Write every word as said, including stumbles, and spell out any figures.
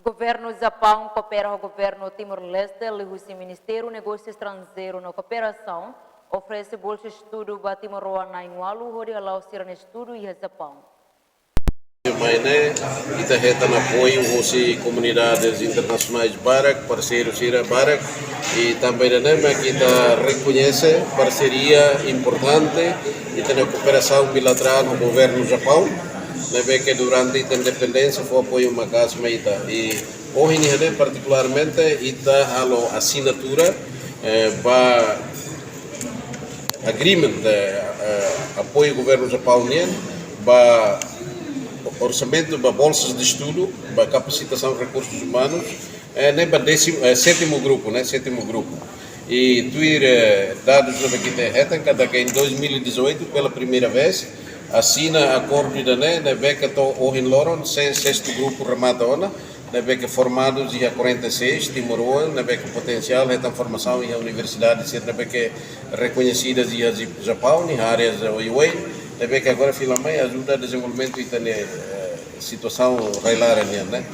Governu Japaun koopera ho governu Timor-Leste liuhusi Ministériu Negósiu Estranjeiru no Kooperasaun, oferese bolsa estudu ba timoroan na'in-ualu hodi hala'o sira-nia estudu iha Japaun. Mai ne'e, ita hetan apoiu husi komunidades internasionais barak, parseiru sira barak, i tanba ida-ne'e mak ita rekoñese parseria importante, ita-nia kooperasaun bilaterál ho governu Japaun, ne'ebé ke durante ita independénsia fó apoiu maka'as mai ita. I ohin ne'e partikularmente ita halo asinatura, eh, ba agreement, eh, eh, apoiu governu Japaun nian ba orsamentu ba bolsas de estudu, ba kapasitasaun rekursus umanus, eh, ne'e ba décimo, eh, sétimo grupu, ne'e, sétimo grupu. I tuir, eh, dadus ne'ebé ke ita hetan katak em dois mil e dezoito, pela primeira vez, asina akordu ida-ne'e, ne'ebé ke to'o ohin loron, se-, sestu grupu remata ona, ne'ebé ke formadus iha quarenta e seis timoroan, ne'ebé ke potensiál hetan formasaun iha universidades sira ne'ebé ke rekoñesidas iha Ji-, Japaun, iha áreas oioin, ne'ebé ke agora fila mai ajuda dezenvolvimentu ita-nia, eh, situasaun rai-laran nian, ne'e.